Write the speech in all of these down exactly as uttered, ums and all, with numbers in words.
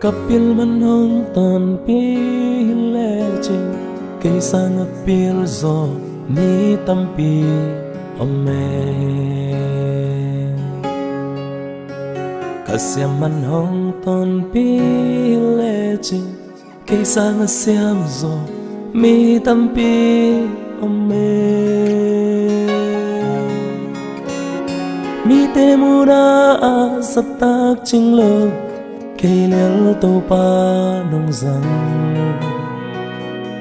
Ka pil man hong tonpih hi lecin, kei sang a pil zaw mi tampi om e. Ka siam man hong tonpih hi lecin, kei sang a siam zaw mi tampi om e. Mite muhna ah zahtak cing lo, kei lel Topa nong zang.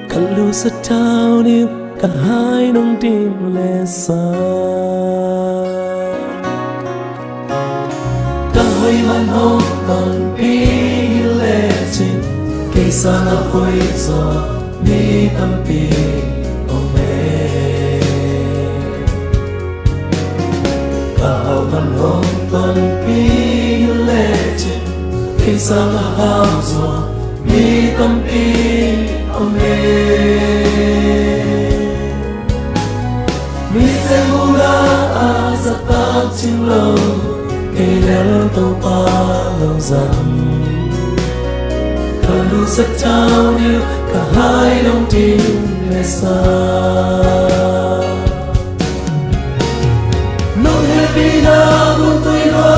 Ka lusa thau ding uh, ka hai nong dim le sa. Ka hoih man hong tonpih hi lecin, kei sang a hoih zaw mi tampi om e. Ka hau man hong tonpih hi lecin, kei sang a hau zaw mi tampi om e. Mite muhna ah zahtak cing lo, kei lel Topa nong zang. Ka lusa thau ding uh, ka hai nong dim le sa. Nong hehpihna gun tui lua,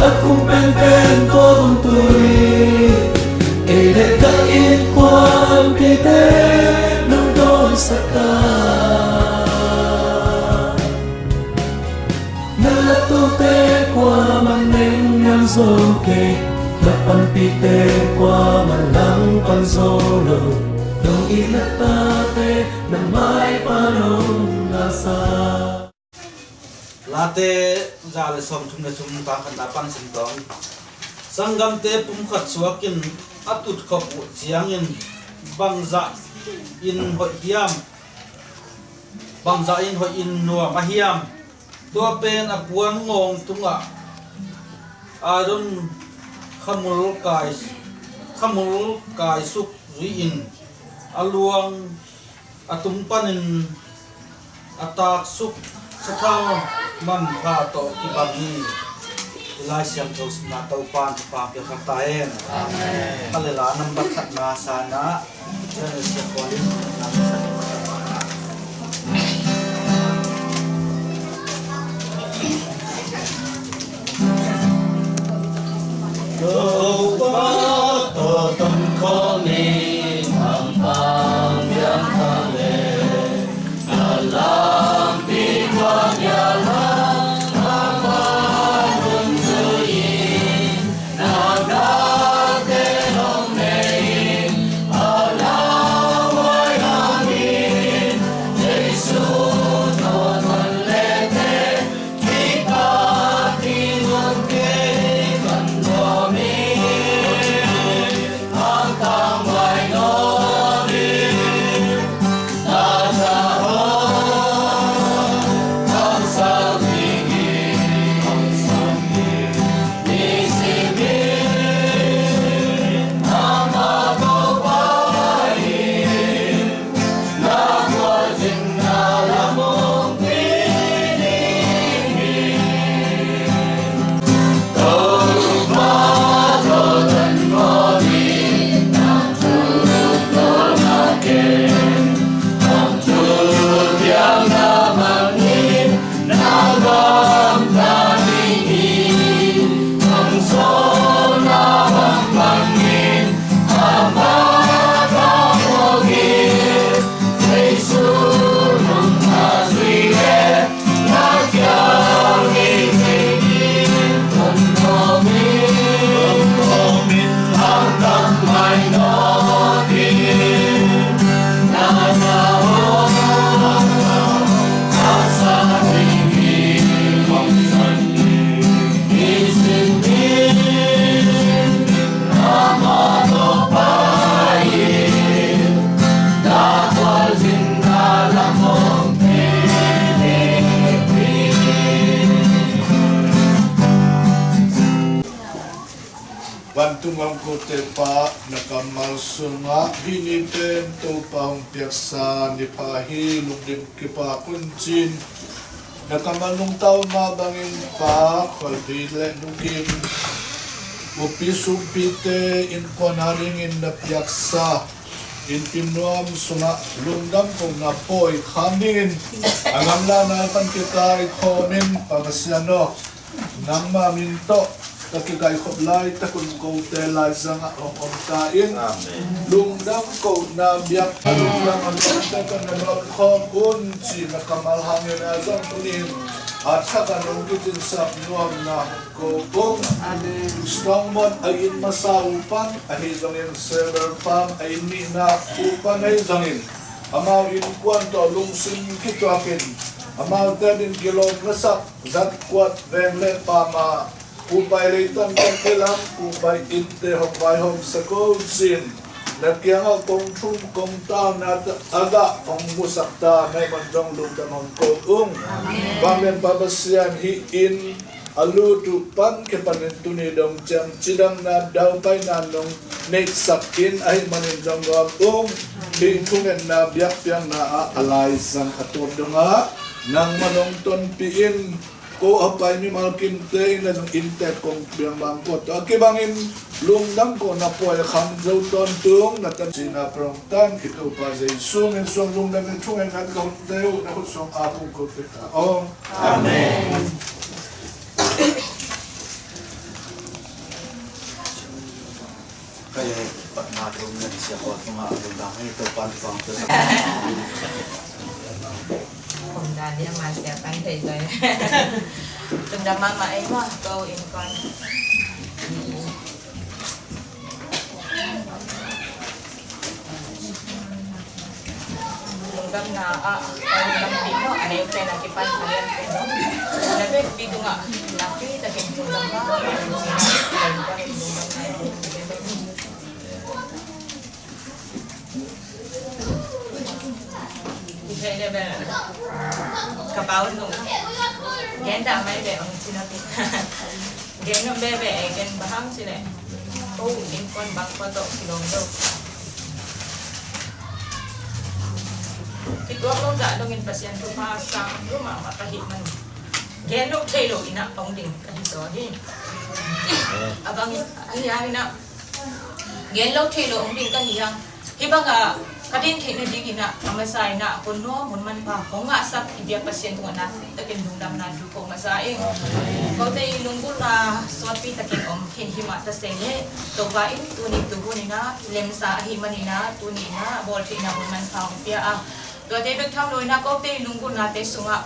a kum penpen tua gun tui. Kei le ka innkuanpihte nong dawnsak a, na lattute kuamah nengniam zo kei, na panpihte kuamah langpang zo lo. Nong it na tate na maipa nong ngahsa. Late za le sawmthum le thum, tang khatna pan sim tawng. Sanggamte pumkhat suakin a tutkhop uh ciangin bangzah in hoih hiam? Bangzah in hoih in nuam a hiam? Tua pen a puan ngawng tungah Aaron khamul kai, khamul kaisuk zui-in a luang a tung panin a taksuk sathau manpha tawh kibang hi. I Lai Siangtho simna Topa'n thupha piaksak ta hen. Amen. Khalela nambat khatna sana Genesis kualin nambat khatna. Topa tawh tongkhawm in, hampang piangthak leh, na lampi khuamial ah amah nungzui in, na galte hong nei in, a lauhuai hangin, Jesu tawh thuan le teh, Vantung lam kote Pa, na kammal sungah hih ni pen Topa hong piaksa ni pha hi. Lungkim kipak un ci-in na kammal nungta uh mah bangin Pa, khualpi le lungkim Bupi sumpite innkuan a dingin na piaksa Innpi nuam sungah lungdam kohna pawi kham dingin a gamla nai pan kikaikhawmin Pa Pasian aw, nangma min tawh ka kikaikhop laitakun kote laizangah hong omta in. Amen. Lungdam kohna biakpiak lungdam a nuamte tawh na nuamkhawm un cih na kammal hangin a zong tunin a thak a nong kicinsak nuamna ko ung. Amen. Strongmont a inn masa upan ahi zongin, Silver Palm a inn nihna upan ahi zongin, amau innkuan tawh lungsim kituakin amaute din kilawm nasak Zatkuat veng le pama Upai Leitan tawh kilam Upai innte hong vaihawm sak o cin, na kiangah kong thum kong tauna a gah hong musak ta na hih man zong lungdam hong ko ung. Amen. Vanglian Pa Pasian, hih inn a lut uh pan kipanin tuni dong ciang cidamna daupaina nong neihsak in ahih manin zong gawm ung. Hih thungetna biakpiakna ah a laizang a tuam dongah nangmah nong tonpih in, ko a pai mimal kimte in a zong inntek kong piang bang ko tawh a kibangin lungdam kohna pawi a kham zo tawntung na tan cina prong tan i Topa Jesu min suang lungdam in thungetna ka hunte uh na khut suang a kong ko pek ta aw. Amen. Kaya patna tung na sia ko tunga tung dang ni to pan pang to. Kum dan dia mas dia pan thei zai. Tung dang mama ai ma ko in kon. Lungdamna ah, lungdam pi no, a neu pen a kipan a lian pen no. Na bek pi tungah nakpi takin lungdamna ka pau nung. Gen dah mai be ong cina pi. Gen nung be be gen baham cile. Ko in kon bak ko to kilong do. Kituak lo zah dongin Pasian thupha sang lo mahmah ka hih man. Gen lo thei lo in ah hong ding ka hi zaw hi. A bang ahi hang in ah gen lo thei lo hong ding ka hi hang. Hih bangah ka din theih nading in ah a masa in ah hun nuam hun manpha hong ngahsak i biak Pasian tungah nakpi takin lungdamna thu ko masa ing. Kote i lunggulhna sawtpi takin om khin hi mah ta se leh Topa in tuni tuhun in ah lemsa ahih manin ah tuni in ah bawltheihna hun manpha hong pia a, tuate bek tham lo in ah kote i lunggulhnate sungah,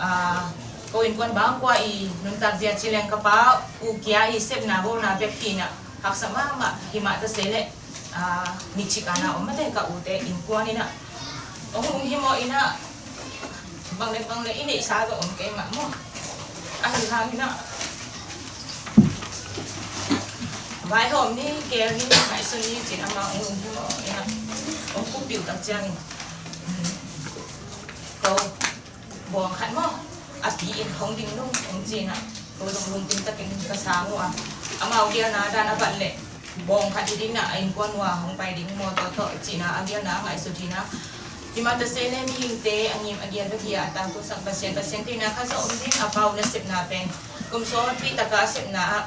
aa, ko innkuan bangkua i nuntak zia ci leng ka pa U Kia i sepna bawlna bek hi in ah haksa mahmah hi mah ta se leh, aa, mi cik a na om mate ka ute innkuan in ah hong hung hi mawh in ah bang le bang le i neihsa zong om kei mah maw. Ahi hang in ah vaihawm ni, gel ni, ngaihsun ni cin amah hong hung hi mawh in ah hong kuppih uh tak ciangin ko bawng khat maw a pi in hong ding nung hong ci in ah ko zong lungkim takin ka sang uh a, amau gialna dan a vat leh bawng khat hi ding in ah a innkuan uh a hong pai ding maw tawh tawh ci in ah a gialna a ngaihsut hi in ah. Hi mah ta se leh mihingte a ngim a gial bek hi a, a tangtungsak Pasian, Pasian tihna khat zong om ding a, pau nasepna pen kum sawtpi taka a sepna ah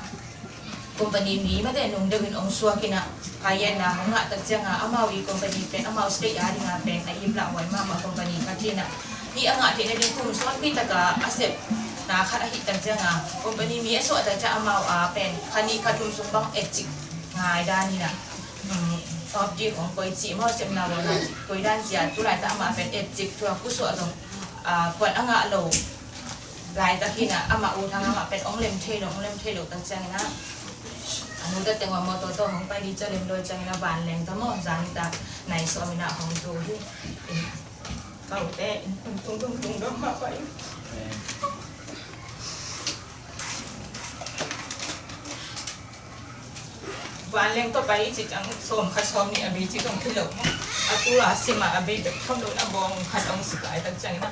company mi mate nung deuh in hong suak in ah, phayenna hong ngah tak ciangin amau i company pen amau state a dingin pen a imlahhuai mahmah company khat hi in ah, hih a ngah theih nading kum sawtpi taka a sepna khat ahih tak ciangin company mi a suah tak ciang amau a pen kha nih kha thum sung bang etcik ngai dan hi in ah, um, off day hong koi cih maw, sepna bawlna koi dan ci a, tulaitak amah pen etcik thu a kusuah zong, ah, kuan a ngah lo laitak hi in ah, amah ut hang amah pen hong lem thei lo, hong lem thei lo tak ciangin ah, a nu tate ngua mawtaw tawh hong pai ding ciang lem dawi ciangin ah vanleng tawh maw, zan nitak nai sawm in ah hong tu hi. Ka ute in tung tung tung tung dong mah pai. Vanleng tawh pai i cih ciang sawm khat sawm nih a bei cih zong thei lo. A tul a sim a a bei bek tham lo in a bawng khat hong sik laitak ciangin ah,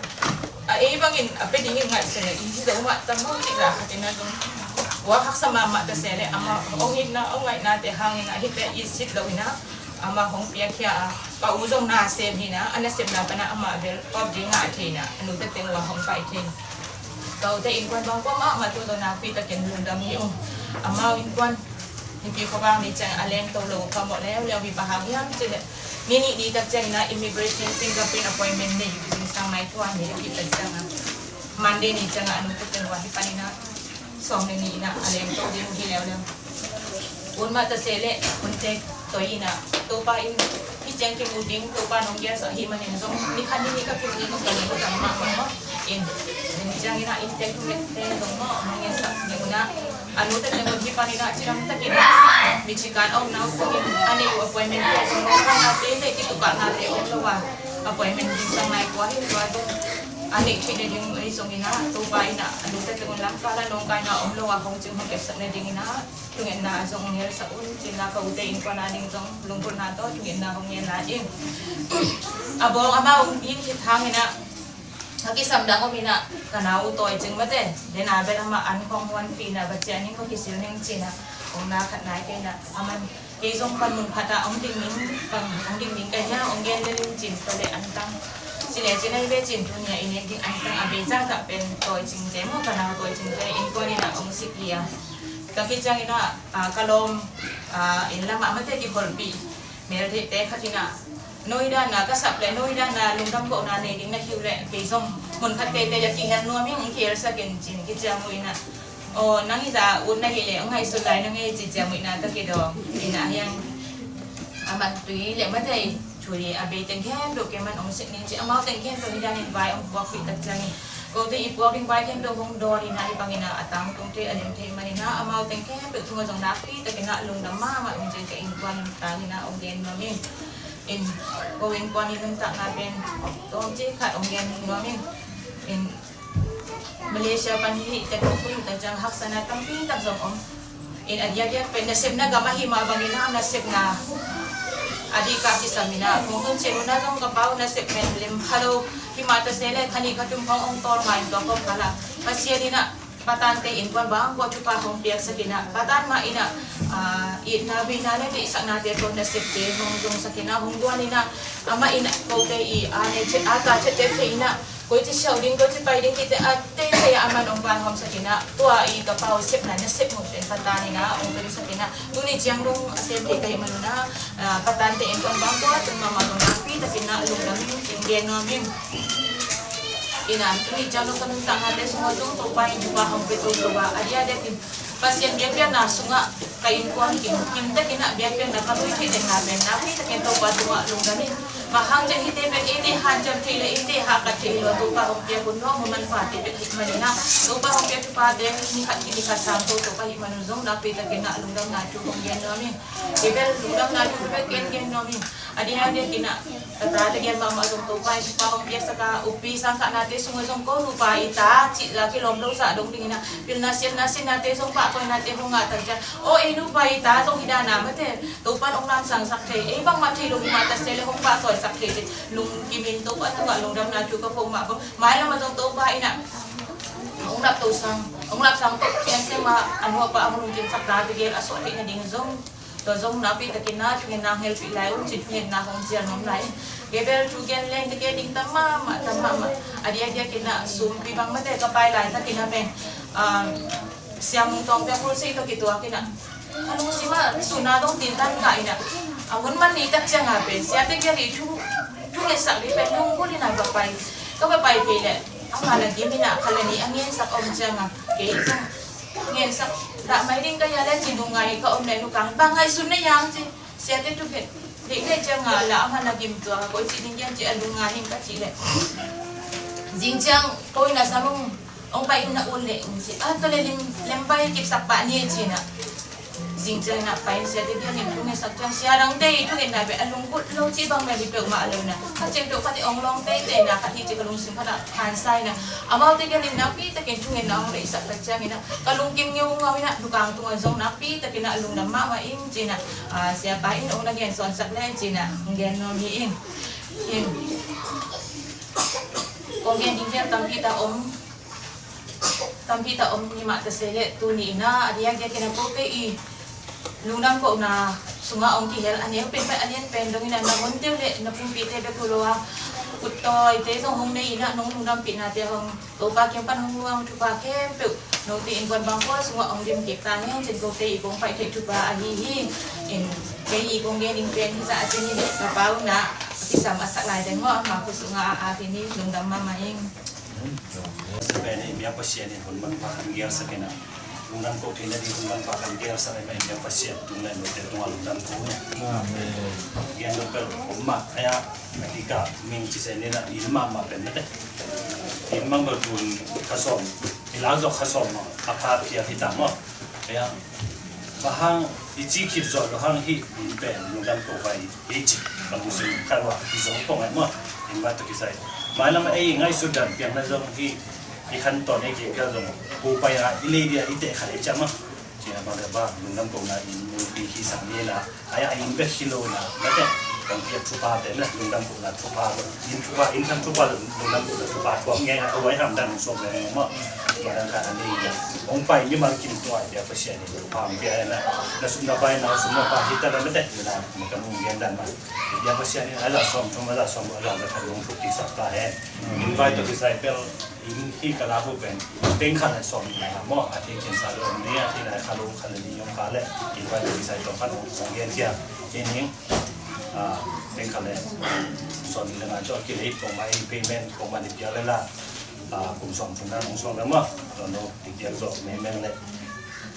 a ei bangin a pia dingin ngaihsun leh i hi zo mah tam maw cih za khat in ah zong ua haksa mahmah ta se leh amah hong itna hong ngaihnate hangin ah hih pen i sit lo in ah amah hong piakhia a, ka u zong nasem hi in ah a nasepna pan ah amah bel off day ngah thei in ah a nu tate ngua hong pai thei in ah. Ka ute innkuan bang kua mahmah tu zong nakpi takin lungdam hi ung. Amau innkuan Pi khuavak ni ciang a lengto lo kha mawh leuleu hi. Bang hang hiam cih leh ni nih ni tak ciangin ah immigration fingerprint appointment nei uh, zingsang nai thum ni a kih tak ciangin ah Monday ni ciangin ah a nungte teng uh ah hih panin ah sawm le nih in ah a lengto ding uh hi leuleu. Hun mah ta se leh hun tek toi in ah Topa in hih ciang kimu ding, Topa nong gelsak ahih manin zong ni khat ni nih ka kimu ding ka lungdam mahmah maw. In, in ciangin ah inntek thum le te zong maw nong gelsak ding un ah a nute teng uh hih panin ah cidam takin ah Michigan a omna uh tungin a neih uh appointment te zong nong paina te le kitupahnate om lo a appointment zingsang nai kua hi. Tua zong a neih theih nading uh ei zongin ah Topa in ah a nute teng uh lamkal ah nong kaina om lo a hong cing hong kepsak nadingin ah thungetna zong hong ngelsak un ci-in ah ka ute innkuan a ding zong lunggulhna tawh thungetna hong ngen lai ing. A bawng amau in khit hangin ah ka kisam dang om in ah ka nau uh tawi cing mate, den a bel amah an khong huanpih in ah va ciah ning, va kisil ning ci-in ah hong na khat nai kei in ah aman kei zong pan mun khat ah hong ding ning, pan hong ding ning ka hia, hong gen le ling ci-in ka le an tang. Ci le ci nai ve ci-in tuni a i nek ding an tang a bei zah tah pen tawi cingte maw, ka nau tawi cingte innkuan in ah hong sik hi a. Ka khit ciangin ah, ah, ka lawm, ah, inn lamah mate kiholhpih mel theihte khat in ah, no hi dan a ka sap leh no hi dan a lungdam kohna nei ding na hi uh leh kei zong mun khat teitei a kihel nuam ing, hong kihelsak in ci-in kiciam uh in ah, aw, nang hi zah ut na hih leh hong ngaihsut lai na ngei ci ciam uh in ah ka kidawng in ah hiang a man tui le mate, tui a bei teng khempeuh kei man hong sik ning ci, amau teng khempeuh hi danin vai hong puakpih tak ciangin kote i puak ding vai khempeuh hong dawn in ah hih bangin ah a tangtung thei a lem thei manin ah amau teng khempeuh tungah zong nakpi takin ah lungdam mahmah ung ci-in ka innkuan in tangin ah hong gen nuam ing. In, ko innkuan in nuntakna pen tawmcik khat hong gen nuam ing. In, Malaysia pan hih teh kong khun uh tak ciang haksatna tampi tak zong om. In, a diakdiak pen nasepna gam ahih mah bangin ah nasepna a dihkah kisam in ah kong hun cin uh na zong ka pa uh nasep pen lem kha lo. Hih mah ta se leh kha nih kha thum khawng hong tawl ma in tua kawm kal ah Pasian in ah patante innkuan bang kua thupha hong piaksak in ah patan mah in ah, ah, itna veina le deihsaknate tawh nasepte hong zongsak in ah hong guan in ah amah in ah kote i a nei chet a ta chet chet thei in ah koici siau ding, koici pai ding tite a teitei a aman hong vanhawmsak in ah tua i ka pa uh sepna nasep ngawh pen patan in ah hong tonsak in ah tuni ciang dong a sem thei ka hih man un ah, ah, patante innkuan bang kua tung mahmah zong nakpi takin ah lungdam in gen nuam ing. In ah tuni ciang dong ka nuntaknate sungah zong Topa in thupha hong pia toto a a diakdiakin Pasian biakpiakna sungah ka innkuan kim, kim takin ah biakpiakna ka lui theih ding na pen nakpi takin Topa tungah lungdam in. Mah hang ciang hihte pen eite hanciam thei le eite hahkat thei lo Topa hong piak un nuam uh manphate pek hih manin ah Topa hong piak thuphate ni khat ni khat sang to Topa hih man un zong nakpi takin ah lungdamna thu hong gen nuam ing. Kei bel lungdamna thu bek gen gen nuam ing. A diakdiakin ah ka tate gen mahmah zong Topa in thupha hong piaksak a, uppi sangkhahnate sungah zong ko nupa i ta cih la kilawm lo sah dong dingin ah pilna siatna sinnate zong pahtawi nate hong ngah tak ciang, aw, ei nupa i ta zong hi dan a mate Topa in hong lamsangsak thei, ei bangmah thei lo hi mah ta se leh hong pahtawisak thei cih lungkim in Topa tungah lungdamna thu ka phawk mah bang. Mailam ah zong Topa in ah hong lapto sang, hong lapsang to pian sem a a nuapa a hong lungkimsak tate gel a suah theih nading zong tua zong nakpi takin ah thungetna hong helpih lai un ci thungetna hong cial nuam lai. Kei bel thu gen leng ka gen ding tam mahmah, tam mahmah. A diakdiakin ah sumpi bang mate ka pai laitakin ah pen, ah, Sia Mung Tawng Piang Khul Sei tawh kituakin ah ka lungsim ah sun a dong tintan kah in ah a hun man ni tak ciang a pen siate gel i thu, thungetsak ding pen lunggulh in ah va pai. Ka va pai phei leh ama na gim in ah kha le nih a ngensak om ciang a kei zong ngensak dah mai ding ka hia leh ci lungngai ka om leh nu kang bang ngaihsun na hiam ci. Siate thukhen deih leh ciang a la ama na gim tua koi ci ding hiam ci a lungngai in ka cih leh zing ciang ko in a sa mung hong pai in na ut leh in ci a ka le lim lem pai kipsak pah ni ci na. Zing ciang in a pai in siate kiang in thungetsak ciang sia dangte i thungetna beh a lunggulh lo ci bang mel hi peuhmah lo na. Kha ciang peuh khat i hong lawng teitei na khat hi ci ka lungsim khat ah khansa in a. Amaute kiang in nakpi takin thungetna hong deihsak tak ciang in a ka lungkim ngeungau in a dukang tungah zong nakpi takin a lungdam mahmah ing ci na. Ah, siapa in hong na gen sawnsak leng ci na hong gen nuam hi ing. Ing. Kong gen ding hiam tampi ta om. Tampi ta om ni mah ta se leh tuni in a a diakdiakin a kote i lungdam kohna sungah hong kihel a neu pen pen a lian pen dong in a na honte uh leh na pumpite bek uh lo a uttawite zong hong nei in a nong lungdampihnate hong Topa kiang pan hong nuam thupha khempeuh Note innkuan bang khua sungah hong dim kik ta hi. Cin kote i kong paih theih thupha ahi hi. In kei i kong gen ding pen hi zah a cin hi. Ka pau na kisam a sak lai deng maw, ma khua sungah a a hi ni. Lungdam mahmah ing. Sa pen i biak Pasian in hun manpha kan gial sak in a, lungdam ko theihna ding hun manpha kan gial sak in a, i biak Pasian tung le note tungah lungdam ko. Amen. Gian lo pel om mah aya, a kika ming ci se ni na, in mahmah pen mate. In mang bel tun kha sawm, i lak zawk kha sawm mah a pha phial hi ta maw. Aya, bang hang i ci khit zawh lo hang hih in pen lungdam ko vai hi ci, ka lungsim kha lua i zong pong ai maw. In vai tawh kisai mailam ei ngaihsut dan piang na zong hi, i khan tawn ei kei phial zong ko pai a i lei dia i teh khan ei ciam a. Ci a bang le bang lungdam ko na in mun pi hi sang ni na. Aya, a in bek hi lo na, mate, kan piak thupha te na, lungdam ko na thupha lo. In thupha, in than thupha lo, lungdam ko na thupha. Ko nge a wai ham dan sawm le maw. Tua dan kha a ni na. Hong pai mimal kim tua i biak Pasian in thupha hong pia na. Na sum na pai na, sum na pai hi ta le mate. Na, na kan hong gen dan ma. I biak Pasian in a za sawm thum, a za sawm, a za za khat hong thuk kik sak ta hen. In vai tawh kisai pel in hi ka la hu pen teng khat le sawm nih le nga maw, a thei khin sa lo ni, a thei lai kha lo khat le nih yong kha le, in vai tawh kisai tawh khat hong gen khia. Hi ning, a, teng khat le sawm nih le nga tawh kilei kong mai payment kong mai ni piak le la, a, kum sawm thum na hong sawm le maw, tawh no ni piak zawh mei meng le.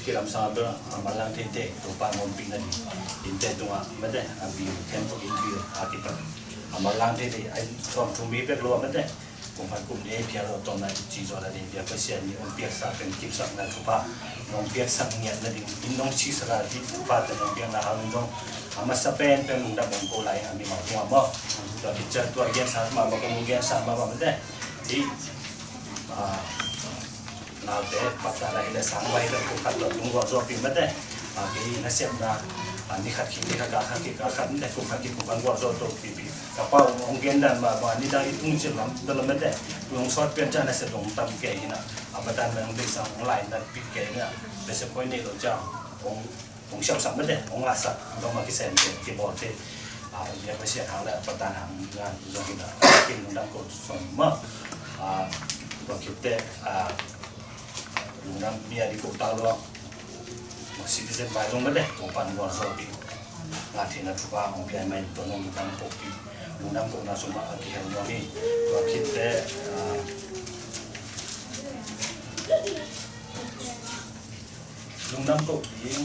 Kilam sa bel a manlang thei thei, Topa ngawmpih na ding. Innte tungah mate, a bil khen ko in bil a kipan a manlang thei thei, a sawm thum mi bek lo mate. Kong khat kum ne phial lo tawm na i ci zaw la ding, biak Pasian nih hong piaksa pen kipsakna thupha, hong piaksak ngiat na ding, in hong sisaka ding thupha te hong piakna hang in zong a masa pen pen lungdam hong ko lai a mi mah hua maw. Tua kicia tua gensa mah mah kong gensa mah mah mate. Hi, a, naute, pakta na hi le sang vai le kum khat lo tung gual zaw pi mate. A, kei na sepna, a, ni khat khi ni khat ka khat khi ka khat mate kum khat khi kum khat gual zaw to pi pi. Ka pau hong gen dan mah mah ni dang i tung cil lam, lam mate. Tung hong sawt pian ca na se dong tam kei hi na. A patan na hong dei sang hong lai dan pi kei hi na. Bese koi nei lo ca hong, hong siau sak mate, hong la sak. Dong ma ki sen te, ki bol te. A, ya Pasian hang le a patan hang na zong hi na. Kin dang ko son ma. A, ba kit te, a, lungdam mi a di ko ta lo. Citizen vai zong mate, ko pan gual so pi. Nga thina thupha hong pia mai to nong lungdam ko pi. Lungdam ko na suma a kihel nuam hi. Tua khit te, ah, lungdam ko ding,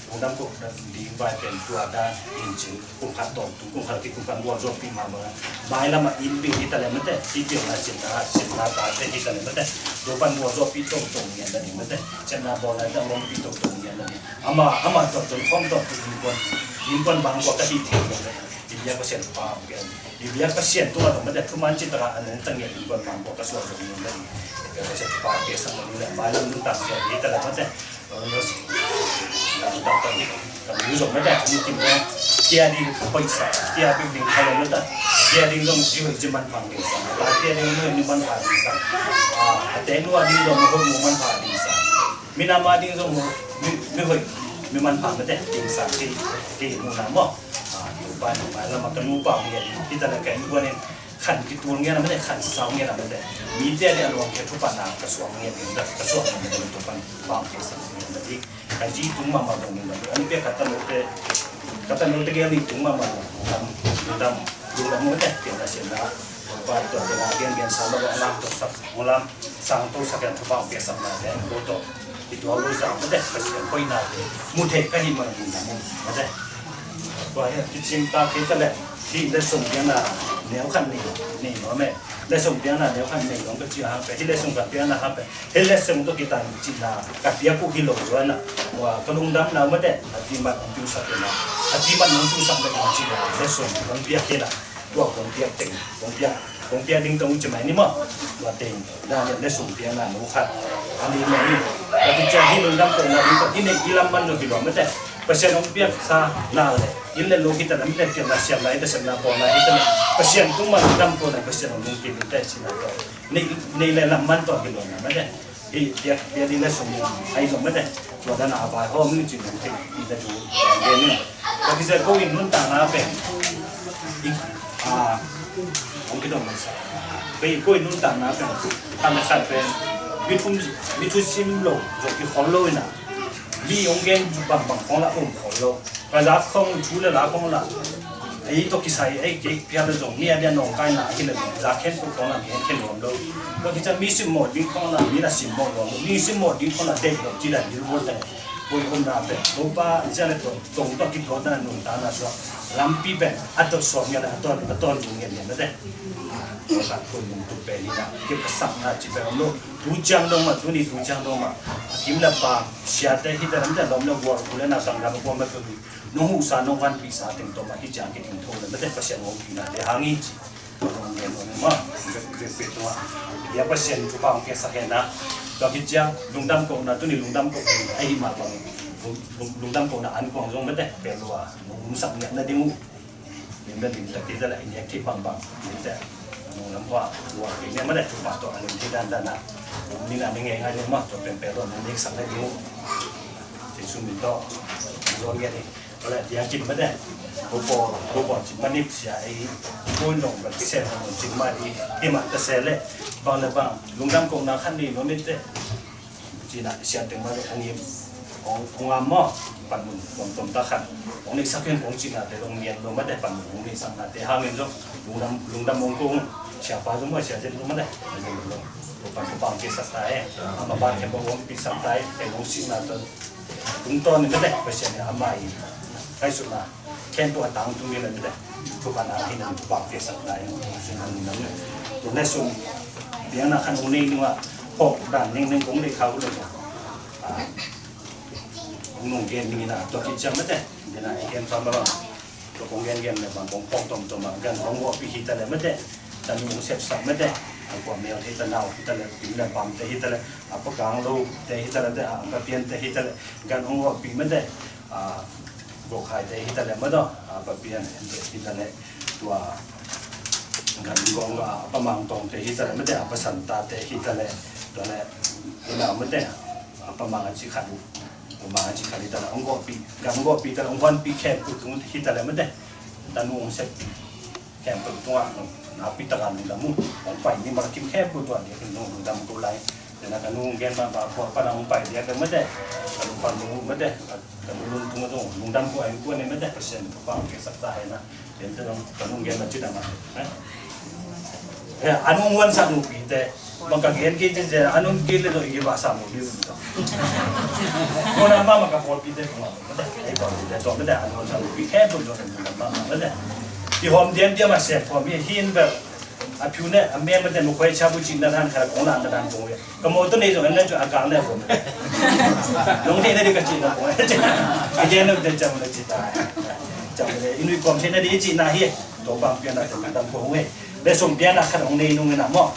lungdam ko ding vai pen tua dan in cin kum khat tawm tung kum khat ki kum khat gual zo pi ma ma. Mai lama in pi hi ta le mate, pi pi na cin na, cin na ta te hi ta le mate. Tua pan gual zo pi tong tong ngian ta ding mate. Cin na bawl na ta lom pi tong tong ngian ta ding. Ama, ama tawh tun khawm tawh tun innkuan, innkuan bang kua ka hih theih lo le. I biak Pasian pa hong piak. I biak Pasian tungah zong mate thuman cih takah a nungta ngiat innkuan bang kua ka suah zong nung le. I biak Pasian pa hong piaksak lo le. Mailam nuntak zong hi ta le mate. Nuntak tak hi. Ka mu zong mate. Mu kim zong. Kia ding hoihsak. Kia bik ding kha lo mate. Kia ding zong ji hoih ji manpha ding sa. Kia ding zong ji manpha ding sa. A te nua ding zong hoih mu manpha ding sa. Minam a ding zong mi, mi hoih, mi manpha mate, ding sang kei, kei mu na maw. A, Topa in mailam a ka nupa hong ngiat ding, hi ta le ka innkuan in khan kitul ngiat na mate, khan sau ngiat na mate. Mite a ding a luang kei thupha na ka suang ngiat ding, ka suang ngiat ding, Topa in pa hong kei sang ngiat na ding. Ka zi tung mahmah dong ding, an pia ka tanote, ka tanote gel ding tung mahmah dong, dong dam, dong dam mate, pia na sian na. Topa tua te na gen gen sa lo, lam to sak, lam sang to sak, thupha hong piaksak na te, ko to. I tua lo zang mate, Pasian hoihna te mu thei ka hih man ding na mu mate. Tua hi a kicing ta kei ta le, hih le sum piakna neu khat nei, nei nuam e. Le sum piakna neu khat nei nuam ka ci a hang pen, hih le sum khat piakna hang pen, hih le sum tawh kitan cihna ka piak uh hi lo zuan a. Tua ka lungdamna uh mate, a timat hong piusak hi na. A timat hong piusak le hong cihna, le sum hong piak hi na. Tua kong piak teng, kong piak, kong piak ding tong ci mai ni maw. Tua teng, dan le sum piakna nu khat. Ani mai ni. Tua ti cia hi lungdam ko na ding ko hi nei i lam man lo hi lo mate. Pasian hong piaksa na le. In le lo hi ta na mate piak na siam na hi ta siam na pawl na hi ta na. Pasian tung man lungdam ko na Pasian hong lungkim te ci na to. Nei, nei le lam man to hi lo na mate. Hih biak, biak ding le sum ding ai zong mate. Tua dan a vai hawm ning cin hong thei, hih ta tu, gen ning. Ka kizia ko in nuntakna pen. Hih, a, hong kidong mai sa. Bei ko in nuntakna pen. Khan na khan pen. Mi thu, mi thu sim lo zong kikhol lo ina. Mi hong gen bangbang khong la um khol lo. Ka za khong thu le la khong la. Ei tawh kisai ei kei pial le zong mi a dia nong kai na hi le zong za khen pu khong la gen khen nuam lo. Tua kici a mi simmawh ding khong la mi na simmawh nuam lo. Mi simmawh ding khong la deih lo ci dan dil bul te. Poi khong na pen Topa i cia le tong tong tawh kituak na nungta na suak lampi pen a tawh suak ngiat a tawh a tawh nung ngiat ngiat na te. Tua pen poi nung tu pen hi na kip a sak na ci pen om lo. Tu ciang dong mah, tuni tu ciang dong mah a kim le pang siate hi ta lam te lawm le gual khu le na sanggam a gual mah tu hi. Nong huhsa nong vanpihsa teng tawh mah hi ciang kithing tho le mate Pasian hong pihnate hang hi ci. Tua zong ngen lo ne mah. Vekvek tua dia Pasian thupha hong piaksak hen na. Tua khit ciang lungdam kohna tuni lungdam kohna ahi mah bang lung- lung- lungdam kohna an kuang zong mate pek lo a nong umsak ngiat nading uh. Lim le lim tak hi ta le i nek thei bangbang lim te nong lam hua hua kei ne mate thupha tawh a lim thei dandan a nong min a ne ngeingai le mah tua pen pek lo a nong neksak nading uh. Jesu min tawh nong zuan ngiat hi. Tua le dia kin mate. Ko pawl ko pawl cin manip sia ei ko nong ba kisen nong cin ma i hi mah ta se le bang le bang lungdam kohna khat ni no mit te. Cina sian teng ma hong im hong hong am maw. Panmun tuamtuam ta khat hong neihsak in kong cina te long nian lo mate panmun hong neihsakna te hangin zong lungdam lungdam hong kong siapa zong maw sia zet lo mate. Hong pan ko pang kisak ta e ama ban khen bang hong pisak ta e khen hong sikna ta tungtawn in mate Pasian in ama i kaisukna Khempeuh a tangtung ding le mite thupha na hi na thupha piaksak na hi na sin hong nam le. Tun le sum piang na khan hong nei nung a phawk dan neng neng kong nei kha uh le. Hong nung gen ning in a tua kit ciang mite. Gen a gen fa ma bang. Tua kong gen gen le bang kong phawk tom tom a gan hong wawh pi hi ta le mite. Tanu hong sepsak mite. A kua mel hi ta nau hi ta le pin le pam te hi ta le a pa kang lo te hi ta le te a pa pian te hi ta le gan hong wawh pi mite. A, Gokhaite hi ta le mate, a, Papian ente hi ta le, tua, Gan Gong, a, Pamang Tongte hi ta le mate, a, Pasantate hi ta le, tua le, ina mate, a, Pamang a ci khat, Pamang a ci khat hi ta le, hong gawhpi, gan gawhpi ta le, hong huanpi khempeuh tung hi ta le mate, tanu hong sep. Khempeuh tungah nakpi takin lungdam uh. Hong pai ni marakim khempeuh tungah diakin zong lungdam ko lai. Tena ka nu gen mah bah khua pana hong pai diakin mate. Ka nu pan lung uh mate. Ka nu lungtung uh zong lungdam ko ai ko ne mate. Pasian thupha hong piaksak ta hen na. Tena zong ka nu gen mah ci dam ah. Eh, a nu hong huansak nupite. Bang ka gen kei ci ci a nun kei le dawh i kei bah sam lo ding. Ko na mama ka pawlpite ko mate. Ei pawlpite tawh mate a nun sa lo pi khe pun dawh na mama mate. I hawm diam diam a sep hawm hi hin bel. A phiu ne a mem mate nu khoi cha bu cin na dan kha kong lan na dan kong le. Ka mo to nei zong na chu a kang le ko. Nong thei na di ka cin na ko. A gen no te cham le ci ta. Cham le i nui kom thei na di ci na hi. Tawpang pianna te lungdam ko hong hei. Le sum pianna khat hong nei nung ina maw.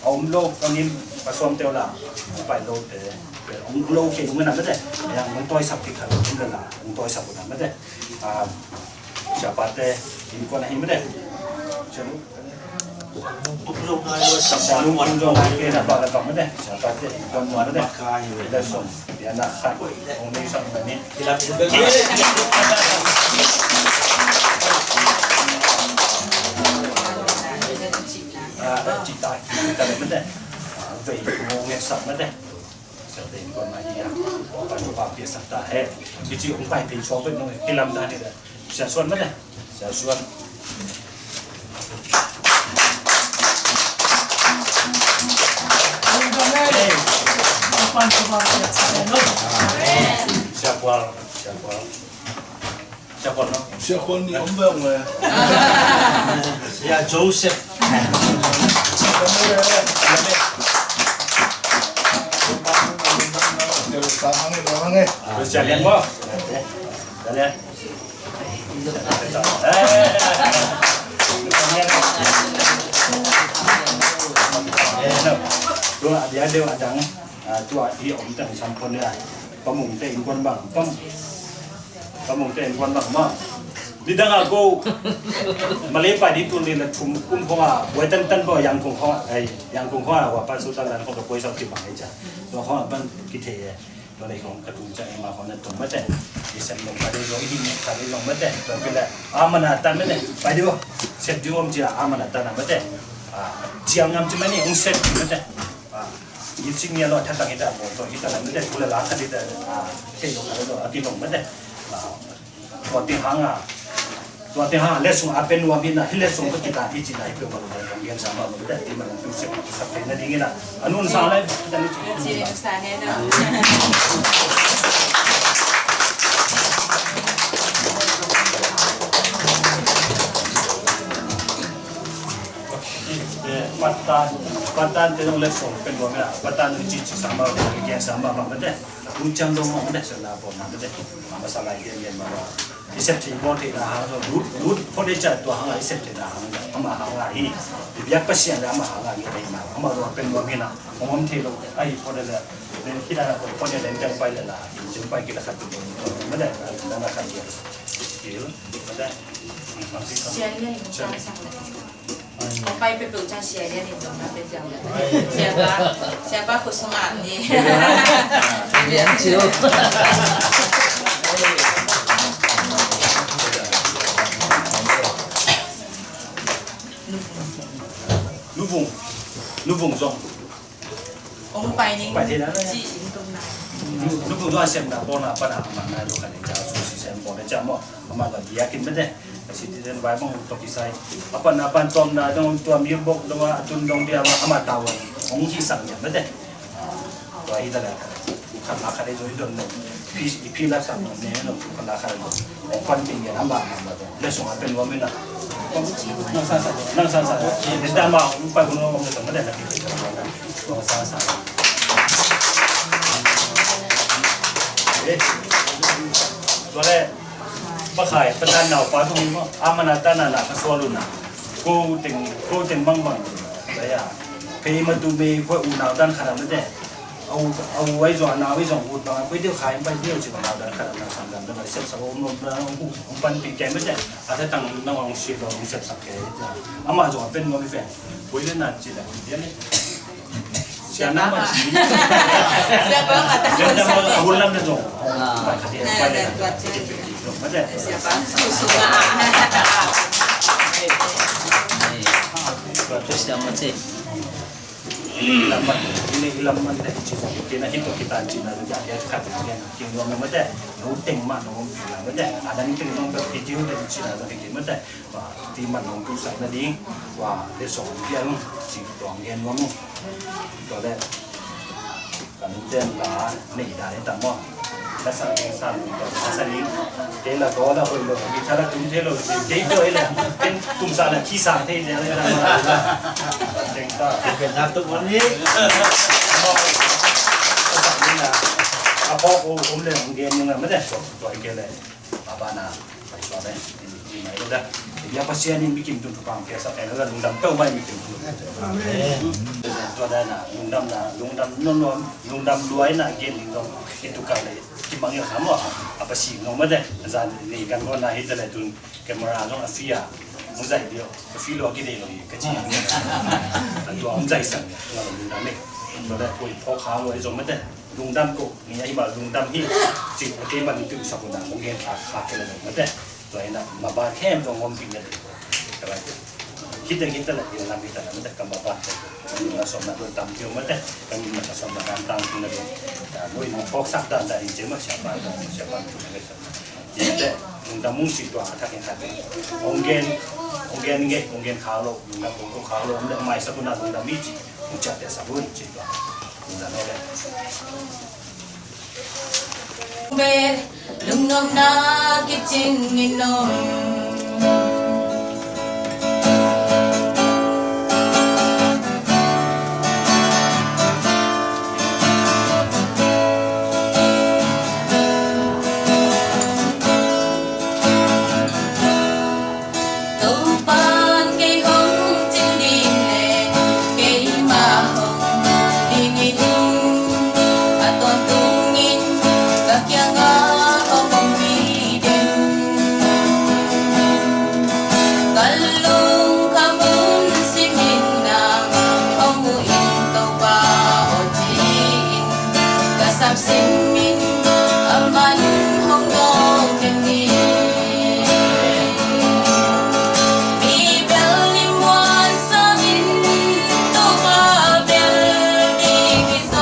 A om lo ka ngim ka suam teu la. Pai lo te. Om lo kei nung ina mate. Yang hong tawisak kik khat om la la. Hong tawisak una mate. A, siapa te innkuan ahi mate. Siapa te innkuan ahi mate. Siapa te innkuan mate. Le sum pianna khat hong nei sak na ni. Cita kita le mate. Vei ngong ngesak mate. Sa te ko ma iya. Pan pa pia sak ta he. Kici ong pai pin so pe no kilam da ni da. Sia suan mate. Sia suan. Sia kual, sia kual. Sia kual no. Sia kual ni om bang we. Ya Joseph. Sia kual no. Sia kual no. Sia kual no. Tua a dia deuh a dang, a, tua i om tang sampon nia. Pamungte innkuan bang, pam. Pamungte innkuan bang ma. Nidang a ko. Malay pai di tun ni la thum kum khong a, buai tan tan bo yang kong khong a, ai, yang kong khong a, wa pa su tan lan khong ka buai sau ki bang ai cha. Tua khong a ban ki thei e. Tua lei khong ka tung ciang i ma khong na tung mate. I sem long ka dei zong i hi nek ka dei zong mate. Tua pi le a mana tan mate. Pai di bo. Sem di om ci a a mana tan a mate. A, ciang ngam ci mani ong sem di mate. A, Ih cing nia lo thatang hita, bawl tawh hita, mate, tu le la khat hita, a, thei lo khat lo, a kilong mate. A, tua teng hanga, tua teng hanga letsong a pe nuam hi na, hih letsong tawh kitat hi ci na, hih peuhmah lo, kan gensa mah lo mate, ti mah lo, tu sep, sep thei nading hi na, a nunsa lai, hita ni ci. Ci nunsa ne na. Patan, patan te zong letsong pen dua mia, patan zong ci ci sa ma, gen sa ma ma mate. Tu ciang dong ma mate, sa na pon ma mate. Ma sa lai gen gen ma ma. I sep ci bol te na hang zong, lut, lut, pon de ca tua hang i sep te na hang, ama hang a hi. I biak Pasian le ama hang a ngi te ma. Ama dong pen dua mia na. Hong om thei lo, ai pon de le. Len ki da na pon de len teng pai le la. Len teng pai ki la khat tu mate, na na khat ki. Ki mate. Sian le ni sa sa. Pai peuhpeuh ciang sia lian in dong na pe ciang lian. Siapa, siapa khut sungah ni. Lian ciu. Nuvung, Nuvung zong. Ong pai ning. Pai thei na. Ci in tung na. Nu, nu kung tua siam na, pawlna pana, a man na, lo khan in ca, su si siam pawl na, ca maw, a man ka biakinn mate. Ka citizen vai bang tok kisai. A pan, a pan tuam na, dong tua mi bok, dong a tun dong dia, a man tau. Ong hi sang nia mate. Tua hi ta la. Khan la khan i zoi don na. Pi, pi la sang ne, no, khan la khan. Ong pan ting ya, a man, a man. Le song a pen wa mi na. Nang sa sa, nang sa sa. Ni ta ma, ong pai ong ong sa ma da na ki sa ma da. Ong sa sa. Eh. Tua le, pa khai, pa tan nau pa tung mo. A man a tan na na ka sual un na. Ko teng, ko teng bang bang. Tua ya. Pei ma tu me ko u nau dan kha da ma de. Au, au, ai zong, nau ai zong, ut bang, pui diu khai, pai diu ci bang, nau dan khat, nau sam dan, dan sep sak, um, um, um, um, pan pi kei mate, a te tang nang ong si lo, ong sep sak kei. Ama zong a pen nuam hi fe, pui le na ci la, dia le. Sia na ma ci. Sia ba ma ta. Dia na ma, a hun lam na zong. Ah. Pai kha dia, pai le. Mate. Sia ba, su su ma. Sia ma ci. Ina i lam man, ina i lam man te ci zong, kina hito kita cina zong, ya khat na gen, kin zong mate, no teng ma no pi la mate, a dang teng zong pi tiu te cina zong ki mate, wa, ti man no tu sak na ding, wa, le song pia zong, ci tuang gen zong, to le, kan ten la, nei da le tang mo. Ka sa ding sa ding ka sa ding. Kei la ko la hoi lo, guitar la tum thei lo, kei ko la, ken kum sa la ki sa thei le la. Teng ta. Ken na tu mo ni. Ka sa ding na. A ko o um le ong gen ni nga ma de. Tua kei le. Baba na. Tua le. Ni mai lo da. Ya Pasian in bikim tun tu pang kei sa pen la lungdam peuh mai bikim tun. Amen. Tua da na, lungdam na, lungdam non non, lungdam luai na gen ni lo. Itu ka le. Kimangngilh kha maw, a pasi ngawng mate, a zan ni kan kawnna hi ta le tun camera zong a fia, hong zaih dih, a fia lua kidei lo hi ka ci. A tua hong zaihsak tua lo lungdam hi. Tua le koi phawk kha lo hi zong mate, lungdam ko, ni a hi mah lungdam hi, ci a kei mah lungdam sak ko na hong gen kha kha kei le zong mate. Tua hi na, maban khem zong ngom ding na ding. Khiteng khiteng la, inn lam khiteng la, mate ka maban te. Inn la sawm na dun tam kio mate, ka inn la sawm na dan tam kio na dun. Lui mong phawk sak dan dan in cem a siapa, siapa tu na mate. Mate, lungdam mong ci tua, a thakin khat. Ong gen, ong gen nge, ong gen khak lo, lungdam ong khak lo, ong mai sak na lungdam mi ci, ong ciapteh sak lo ci tua. Lungdam lo le. Be, lungnuamna kicing in om. Topa'n kei hong cing ding le keimah hong dingin, a tawntungin ka kiangah hong om hi den. Ka lungkham hun simin nang hong muhin Topa aw ci-in ka sapsimin a man hong dawng ken ni. Mi bel i muan sangin Topa bel i kizom.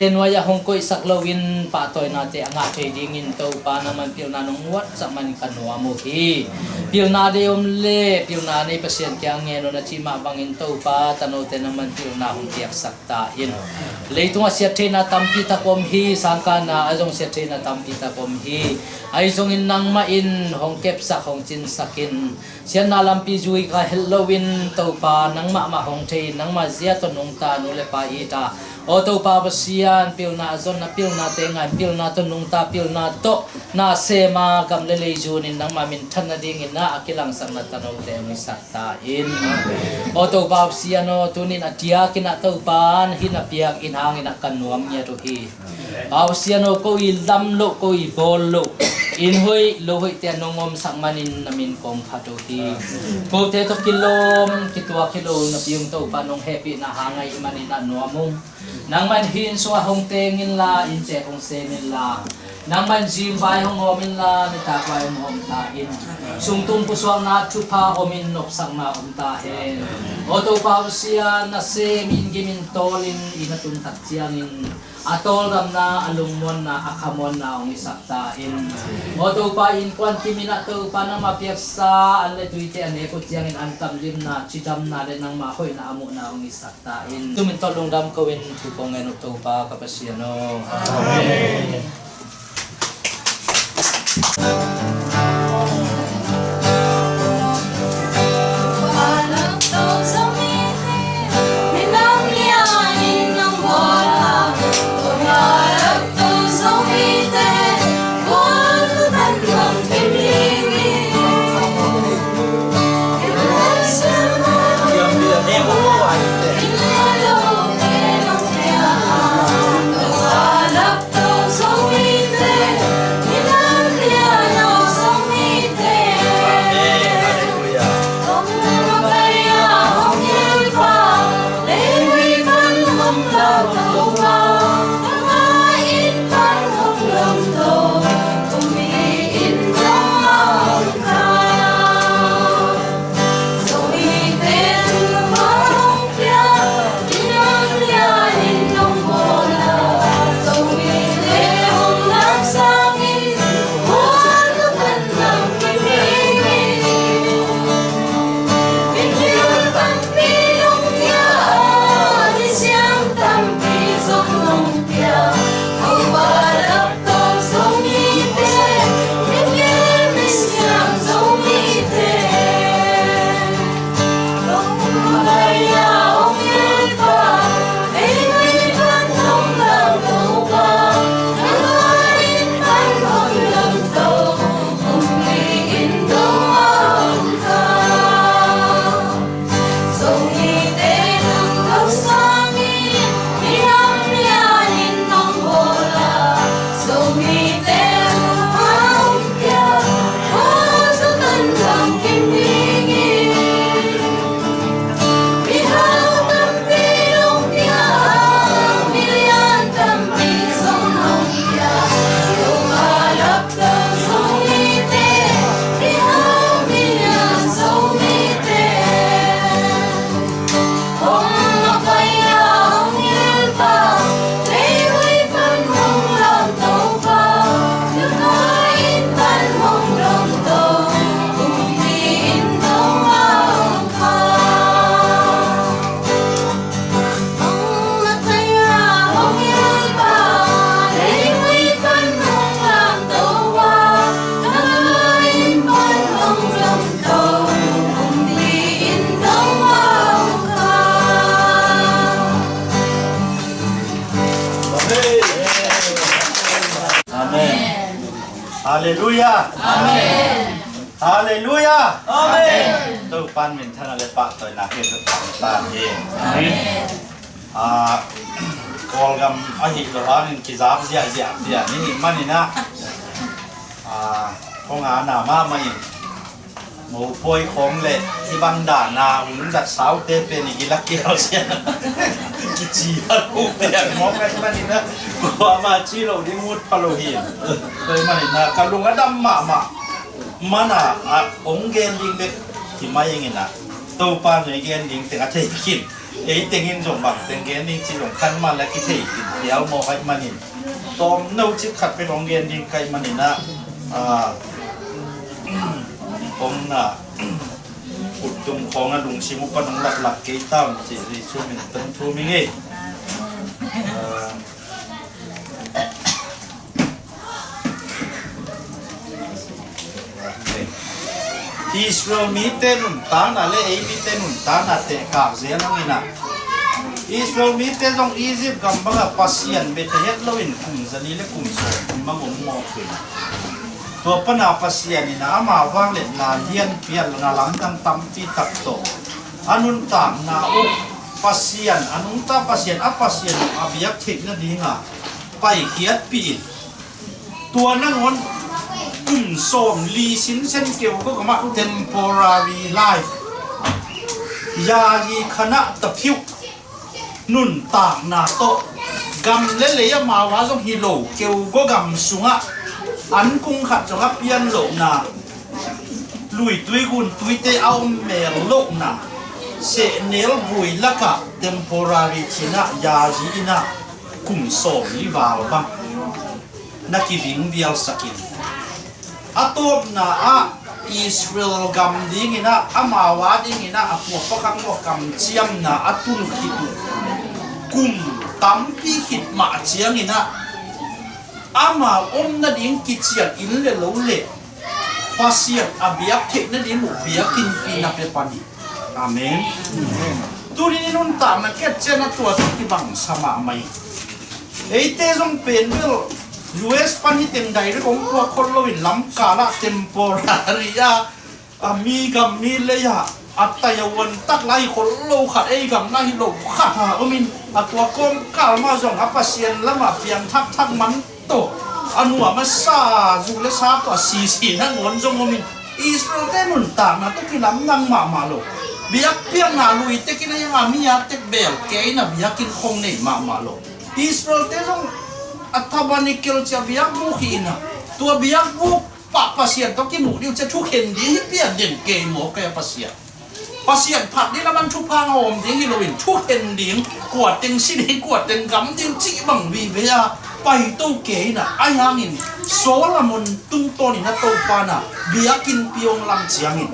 Te nuai-ah hong koihsak loin pahtawinate a ngah thei dingin Topa nangman pilna nong muatsak manin ka nuam uh hi. Pilna dei om le pilna nei Pasian kiang ngen un a cih mah bangin Topa tanote nangman pilna hong piaksak ta in. Leitungah siattheihna tampi tak om hi, sangkahna ah zong siattheihna tampi tak om hi. Ahi zongin nangmah in hong kepsak, hong cinsak in, siatna lampi zui ka het loin Topa nangmah mah hong thei in, nangmah zia tawh nungta nu le pa i ta. Aw Topa Pasian, pilna a zonna pilnate ngai, pilna tawh nungta, pilna tawh na sema gam le lei zunin nangmah minthan nadingin na a kilangsakna tanote hong hisak ta in. Aw Topa Pasian aw, tunin a diakin ah Topa na hih na piak in hangin ah ka nuam ngiat uh hi. Pasian aw, ko i lam loh, ko i bawl loh, inn hoih lo hoihte a nong omsak manin na min kong phat uh hi. Kote tawh kilawm kituak hi lo napi ung Topa, nong hehpihna hang ahih manin ah nuam ung. Nangmah in hih inn sungah hong teng inla, innte hong sem inla, nangmah in zing vai hong hawm inla, nitak vai hong hawm ta in. Sungtung pusuakna thupha omin nopsakna om ta hen. Aw Topa Pasian, na sem in gim in tawlin inn a tun tak ciangin a tawldamna, a lungmuanna, a khamuanna hong hisak ta in. Aw Topa, innkuan kim in ah Topa nangmah piaksa an le tuite a nek uh ciangin an kamlimna, cidamna le nangmah hoihna a muhna hong hisak ta in. Tumin tawh lungdam ko in thu kong ngen uh Topa ka Pasian aw. Amen. Amen. Halleluia. Amen. Halleluia. Amen. Topan minthanna le pahtawina hi. Amen. Ah, Kawlgam ahi lo hangin kizap ziahziah ziah ni hih manin ah, ah, kong ana mahmah in mopawi khawng le hih bang dana ung zat saute pen i gila kial sia kici a lo pian mawk ahi manin ah, kuama ci lo ding ut pha lo hi. Tua hih manin ah ka lung a dam mahmah. Mana a ong gen ding bek hi mai ing in ah, Topa nui gen ding teng a thei khin. Ei tengin zong bang teng gen ding ci zong khan mah la kithei khin pial mawk ahih manin, tawm no cik khat pek hong gen ding ka hih manin ah, a, hong na ut tung khawng a lungsim uh pan hong laklak kei tam cih Jesu min tang thu ming ei. A, Israel mite nuntakna le ei mite nuntakna tehkak zel hangin ah, Israel mite zong Egypt gam bangah Pasian bia thei het loin kum zali le kum sawm kum bang om mawk uh hi. Tua pana Pasian in ah ama vangliatna lianpi a na lamdang tampi tak tawh a nuntakna uh Pasian, a nungta Pasian, a Pasian uh a biak theih nadinga paikhiatpih in, tua nangawn kum sawm li sinsen keu ko kamah temporary life, yayi khanah taphiuh nuntakna tawh, gam le lei amau a zong hi lo keu go gam sungah an kung khat zong a pian lohna, luitui guntuite a om mel lohna, sehnel vui lakah temporary cinah yayi inah kum sawm li val bang na kivingvialsakin, a tawpna ah Israel gam dinginah amau a dinginah a puakpakhang ua kamciamna a tul khit uh kum tampi khit mah cianginah amau om nading kician inn le lo le Pasian a biak theih nading uh biakinnpi na pia pan hi. Amen. Tuni in nuntakna kecian a tua tawh kibangsa mahmah hi. Eite zong pen bel U S pan hi teng direct hong puak khol loin lamkalah temporary a, a mi gam mi lei ah a tai a uan tak lai khol lo khat ei gam na hi lo khat a omin a tua kawmkal mah zong a Pasian lamah piang thakthak man tawh a nuam a sa zu le sa tawh a sisi nangawn zong omin Israel-te nuntakna tawh kilamdang mahmah lo. Biakpiakna lui tekin a iang a mi a tek bel kei na biakinn khong nei mahmah lo. Israel-te zong a tabernacle cia biakbuk hi ina tua biakbuk pah Pasian tawh kimuh ding uh cia thukhen ding hi pian den kei maw kei a Pasian. Pasian phat ding a man thupha a om ding hi loin thukhen ding, kua teng si ding, kua teng gam ding cih bang vive a paito kei ina ahi hangin Solomon tungtawnin a Topa na biakinnpi hong lam ciangin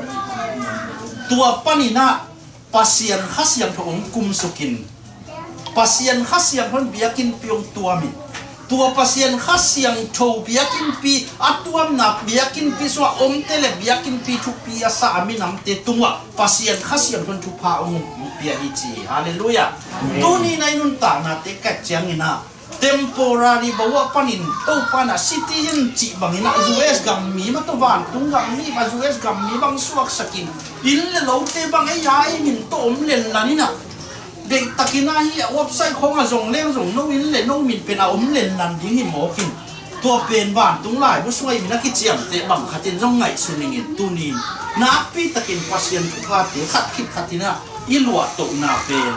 tua paninah Pasian Kha Siangtho hong kumsukin Pasian Kha Siangtho in biakinnpi hong tuamin tua Pasian Kha Siangtho biakinnpi a tuamna biakinnpi sua omte le biakinnpi thupi a sa a minamte tungah Pasian Kha Siangtho in thupha hong pia hi ci. Halleluiah. Tuni na i nuntaknate ka cianginah temporary bawah panin Topa na citizen cih banginah U S gam mi mah tawh vantung gam mi mah U S gam mi bang suaksakin inn le lote bang ei a ei min tawh om lenlaninah deihtakin ahi a website khawngah zong leng zong no inn le no min pen a om lenlan ding hi mawkin tua pen vantung laibu sungah i min a kiciamteh bang khatin zong ngaihsun ingin tunin nakpitakin Pasian thuphate khat khit khatinah i luahtohna pen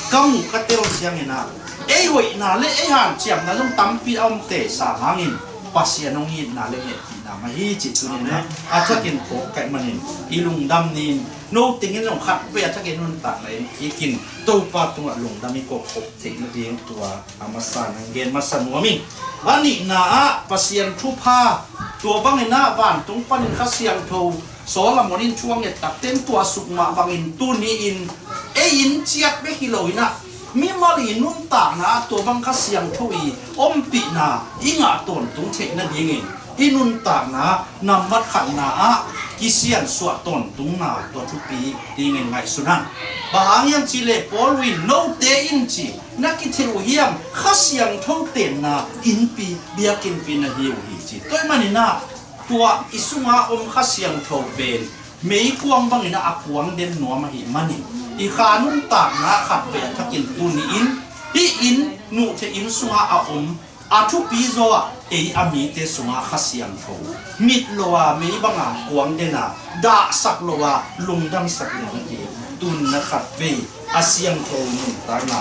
ka muh ka tel cianginah ei hoihna le ei hanciamna zong tampi a omte sa hangin Pasian hong itna le hehpihna mah hi cih tuninah a thakin phawk kaih manin i lungdam nin no tengin zong khat vei a thakin nuntakna in kikin Topa tungah lungdam i kawkkhop theih nading tua a masa nang gen masa nuam ing. A nihna ah Pasian thupha tua banginah vantung panin Kha Siangtho Solomon in thu a nget takten tua suk mah bangin tuni-in ei in ciat bek hi loinah mimal i nuntakna ah tua bang Kha Siangtho i ompihna i ngah tawntung theih nadingin i nuntakna nambat khatna ah kisiansuah tawntungna tua thupi dingin ngaihsun ang. Bang hang hiam cihleh Paul in note in ci na kithei uh hiam Kha Siangtho tenna innpi biakinnpi na hi uh hi ci. Tua ahih maninah tua i sunga om Kha Siangtho pen meikuang banginah a kuang den nuam ahih manin i kha nuntakna khat vei a thakin tuni-in hih inn muhtheih inn sungah a om a thupi zaw ah ei a mite sungah Kha Siangtho mit lo a mei banga kuang den a dahsak lo a lungdamsak lo nading tunna khat vei a siangtho nuntakna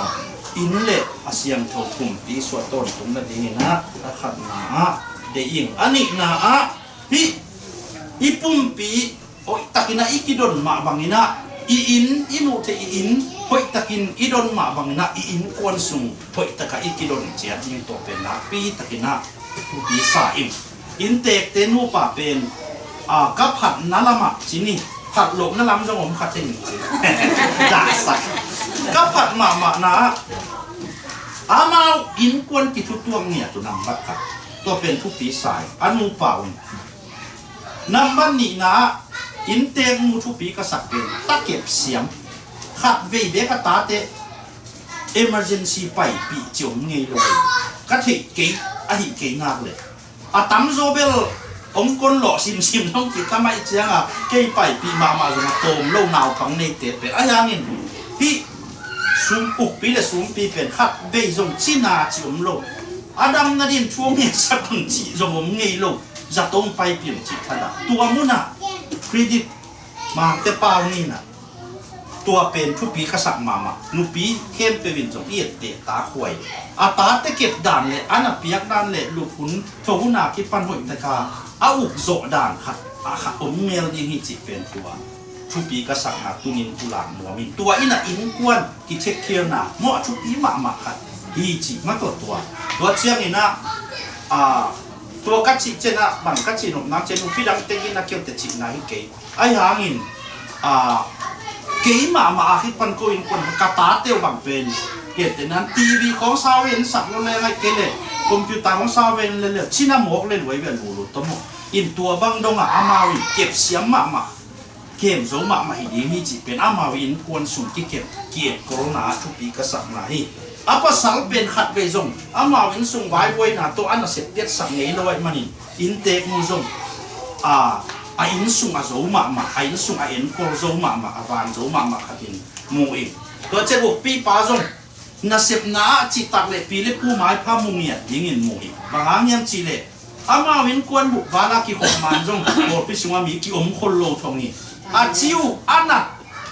inn le a siangtho pumpi suah tawntung nadinginah a khatna ah deih ing. A nihna ah hih i pumpi hoihtakinah i kidon mah banginah I inn, i muh theih i inn hoihtakin i don mah bangin ah i innkuan sung hoihtakah i kidon ciat ding, tua pen nakpi takin ah thupi sa ing. Innteekte nupa pen, a, ka phatna lamah ci ni, phat lohna lam zong om kha thei ni ci. Dahsak. Ka phat mahmahna ah amau innkuan kithutuak ngiat uh nambat khat. Tua pen thupi sa ing, a nupa un. Nambat nihna ah innteek nu thupi ka sak pen takep siam. Khat vei bek a tate emergency paipih ci om ngei lo. Ka theih kei, ahi kei nak leh a tamzaw bel hong kon lawh simsim hong kitam ahih cianga kei paipih mahmah zong a tawm lo naupang neite pen. Ahi hangin hih sum ukpi le sumpi pen khat vei zong cina ci om lo. A dam nadin thu hong ngetsak un cih zong om ngei lo. Zato hong paipih un cih thadah. Tua munah credit Mangte pau ninah tua pen thupi ka sak mahmah. Nupi khempeuh in zong i etteh ta khuai. A tate kep dan le a na piak dan le lup hun tho hun a kipan hoih taka a uk zawh dan khat a khat om mel ding hi cih pen tua thupi ka sakna tungin pulak nuam in tua innah innkuan ki take care na maw a thupi mahmah khat hi cih mah tua tua. Tua cianginah, a, tua ka cih cianah bang ka cih nopna cian nupi dang tengin a keute cihna hi kei. Ahi hangin, a, kei mahmah a khit pan ko innkuan ka tate uh bang pen keute nan T V khawng sau in sak lo le ngai kei le computer khawng sau in le le cina mawk le luai ve lulu tomo in tua bang dongah amau in kepsiam mahmah kem zo mahmah hi ding hi cih pen amau innkuan sung kikem ki-etkolna ah thupi ka sakna hi. A pasal pen khat vei zong amau inn sung vaivuaina tawh a nasep piatsak ngei lo ahih manin innteek nu zong, a, a inn sung a zo mahmah, a inn sung a enkol zo mahmah, a van zo mahmah khatin mu ing. Tua ciang ukpipa zong nasepna ah cihtak le pi le pu maipha mu ngiat dingin mu hi. Bang hang hiam cihleh amau innkuan buh vala kikhop man zong pawlpi sungah mi kiom khol lo thong hi. A ci uh a na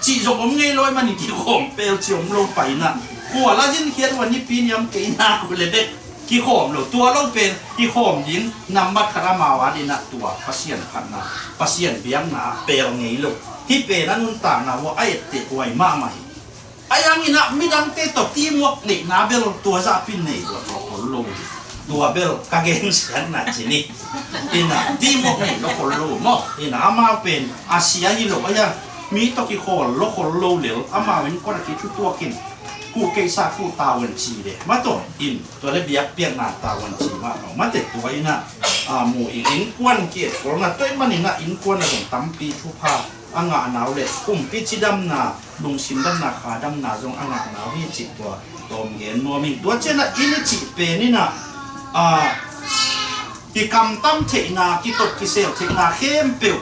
cih zong om ngei lo ahih manin kikhawm pel ci om lo paina. Kua la zinkhiat uh a nipi niam kei nak uh le bek kikhawm lo. Tua lo pen kikhawm ding nambat khat amau a dinah tua Pasian khatna, Pasian biakna ah pel ngei lo. Hih pen a nuntakna uh a etteh huai mahmah hi. Ahi hanginah midangte tawh teamwork neihna bel tua zahpin nei lo khol lo hi. Tua bel ka gensiatna ci ni. Innah teamwork nei lo khol lo maw. Innah amau pen a sia hi lo ahi hang mi tawh kikhawl lo khol lo lel amau innkuan a kithutuakin kuh keisa kuh tavuan ci le mataw in tua le biakpiakna tavuan ci mah lo mate tua innah, a, mu ing innkuan ki-etkolna tua ahih maninah innkuan a zong tampi thupha a ngahna uh le kumpi cidamna, lungsim damna, kha damna zong a ngahna uh hi cih tua tawm gen nuam ing. Tua cianah inn i cih pen innah, a, kikamtam theihna, kitot kisel theihna khempeuh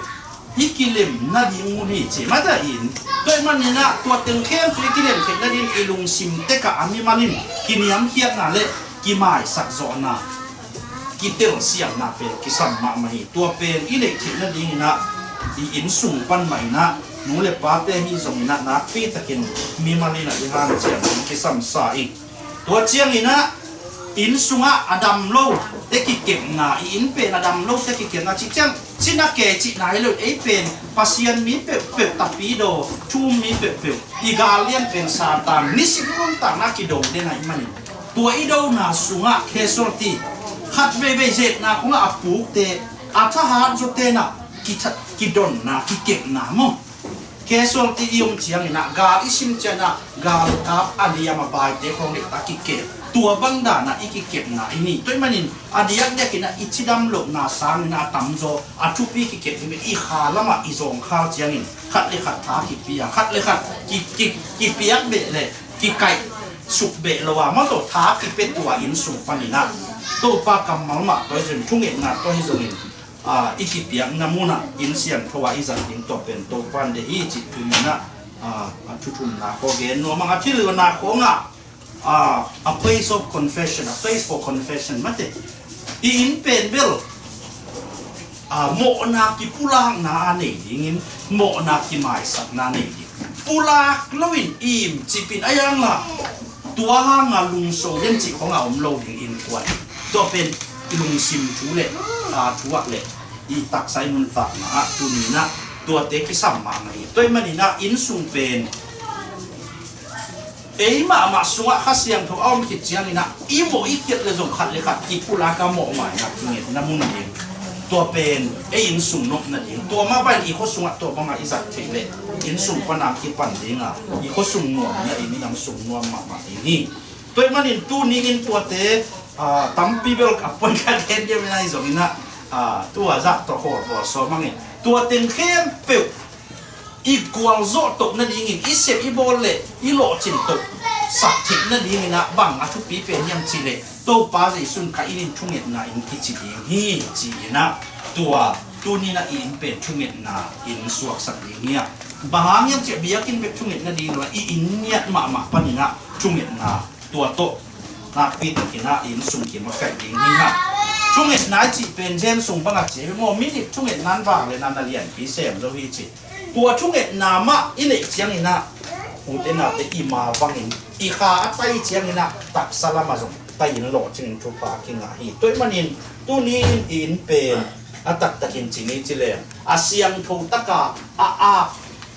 i kilem nading mun hi ci mata in. Tua ahih maninah tua teng khempeuh i kilem theih nading i lungsim tekah a mimal in kiniamkhiatna le kimaisak zawhna, kitelsiamna pen kisam mahmah hi. Tua pen i neih theih nadinginah i inn sung pan mah inah nu le pate hi zonginah nakpi takin mimal inah i hanciam ding kisamsa ing. Tua cianginah inn sungah a dam lo te kikepna, i inn pen a dam lo te kikepna cih ciang cina ke cihna hi lo, ei pen Pasian mi peuhpeuh, tapidaw thu um mi peuhpeuh i gal lian pen Satan nisim nuntakna kidong den ahih manin tua i dona sungah casualty khat veivei zetna khongah a pukte, a thahat zawte nah kitha-, kidonna, kikepna maw. Casualty i om cianginah gal i sim cianah galkap a liam a baite khawng leh a kikep. Tua bang danah i kikepna i ni. Tua ahih manin a diakdiakinah i cidam lohna sanginah a tamzaw a thupi kikep ding i kha lamah i zawngkhal ciangin khat le khat tha kipia, khat le khat ki, ki, kipiak beh le kikaih suk beh lo a mataw tha kipia tua inn sung paninah Topa kammal mah tua hi zongin thungetna tua hi zongin, a, i kipiakna munah inn siangtho ah i zat ding tua pen Topa in deih hi cih thuminah, a, a thuthumna khaw gen nuam ang a thilna khawngah, a, a place of confession, a place for confession mate. I inn pen bel, a, mawhna kipulakna a nei dingin mawhna kimaisakna nei ding. Pulak loin im cipin a yang la tua hanga lungso den cih khawngah om lo ding innkuan. Tua pen lungsim thu le, a, thu ah le i taksa i nuntakna ah tuninah Tuate kisam mahmah hi. Tua ahih manin ah inn sung pen ei mahmah sungah Kha Siangtho a om khit ciangin ah i mawh i khiat le zong khat le khat kipulak a mawhmaina kingetna mun ding. Tua pen ei inn sung nopna ding. Tua mah bangin i khua sungah tua bangah i zat theih leh inn sung pana kipan ding a, i khua sung nuam in ah i minam sung nuam mahmah ding hi. Tua ahih manin tuni in tuate, ah, tampi bel a puan khat hen diam in ahi zongin ah, ah, tua zah tawh khawl bawl sawm hang in. Tua teng khempeuh i gualzawh toh nadingin, i sep i bawl le i lawhcin toh sak theih nadingin ah bang a thupi pen hiam cih leh, Topa Jesu in ka inn in thungetna inn kici ding hi ci-in ah, tua tuni in ah i inn pen thungetna inn suaksak ding hi a. Bang hang hiam cih leh biakinn bek thunget nading lo a, i inn ngiat mahmah panin ah thungetna tua tawh nakpi takin ah inn sung kim a kaih ding hi hang. Thungetna i cih pen James sung bangah ci hi maw, mi nih thungetna in vang le na na lianpi sem zo hi ci. Tua thungetna mah i neih ciangin ah, ute naute, i mavangin i kha a tai ciangin ah taksa lamah zong tai in lawhcing in thupha kingah hi. Tua ahih manin tuni in i inn pen a taktakin ci ni ci leng, a siangtho taka a ak,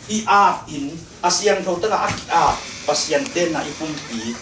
i ak in a siangtho taka a ki-ak Pasian tenna i pumpi